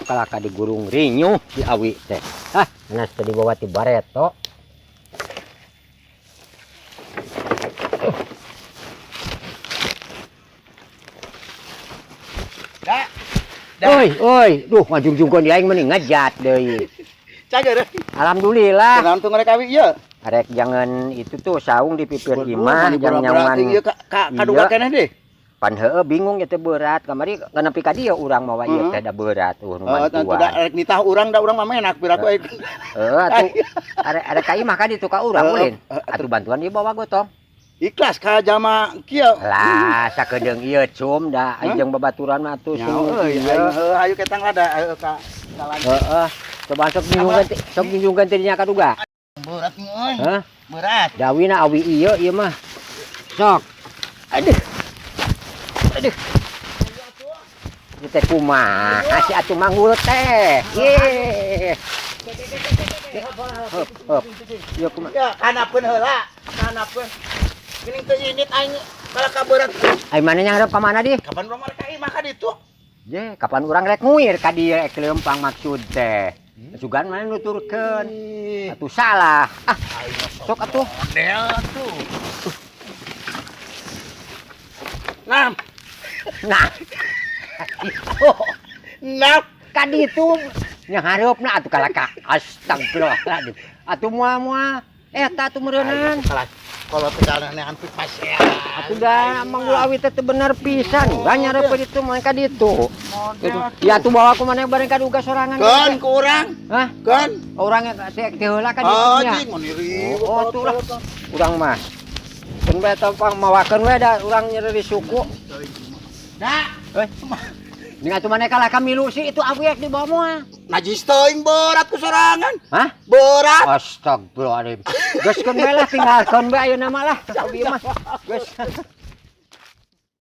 Kalah ka digurung rinyuh di awi teh. Ah, anas teh dibawa ti bareto. Da. Oi, oi, duh ngajungjungkeun di aing mah ngejat deui. Cager. Alhamdulillah. Kunaon tuh mereka awi ieu? Arek jangan itu tuh saung di pipir imah jangan nyaman. Ieu ka kaduga Iya. keneh deh. Pan heueuh bingung ya teh berat kamari nepi ka dieu urang mawa ieu teh da berat nu Heeh, tentu da bantuan. rek nitah urang da urang mah menak piraku aing. Heeh atuh arek arek ka imah ka ditu ka urang ulin. Atuh bantuan ieu bawa gotong. Ikhlas ka jalma kieu. Lah sakedeung ieu cum da Hah? jeung babaturan mah atuh Nya sung euy, ieu. aing heueuh hayu ketang lada heueuh ka ka. Heeh. Coba sok junjungkeun sok junjungkeun teh dinya kaduga. Berat euy. Hah? Berat. Dawina awi ieu ieu mah. Sok. Aduh. Aduh. Ieu teh kumaha si atuh manggul teh. Ye. Heup, heup. Ieu kumaha? Ya, kanapeun heula. Kanapeun. Geuning teu init aing kalah ka berat. Ai mana nya hareup ka mana di? Kapan urang mereka imah ka ditu? Ye, kapan urang rek nguir ka dieu ek leumpang maksud teh. Sugan mana nuturkeun. Atuh salah. Ah, sok atuh. Model tuh. Nah, Nah. Oh, nah. ka ditu nya hareupna atuh kalah ka astagfirullahaladzim. Atuh moal-moal eta atuh meureunan. Kalau tegalan hampir pasea. Atuh da manggul awi teh teu bener pisan. Urang nyareup ditu mah ka ditu. Gitu. Ya atuh bawa ku maneh bareng kaduga sorangan. Keun ku urang. Hah? Keun. Urang teh teh heula ka ditu nya. Anjing mun iri. Oh, tuh lah. Urang mah. Keun bae topang mawakeun we da urang nyeri suku. Da, Euy. Ning atuh maneh kalah ka milu sih itu awi ek dibawa moal. Najis teuing berat ku sorangan. Hah? Berat. Astagfirullahaladzim. Geus keun bae lah tinggalkeun bae ayeuna mah lah. Awi mah. Geus.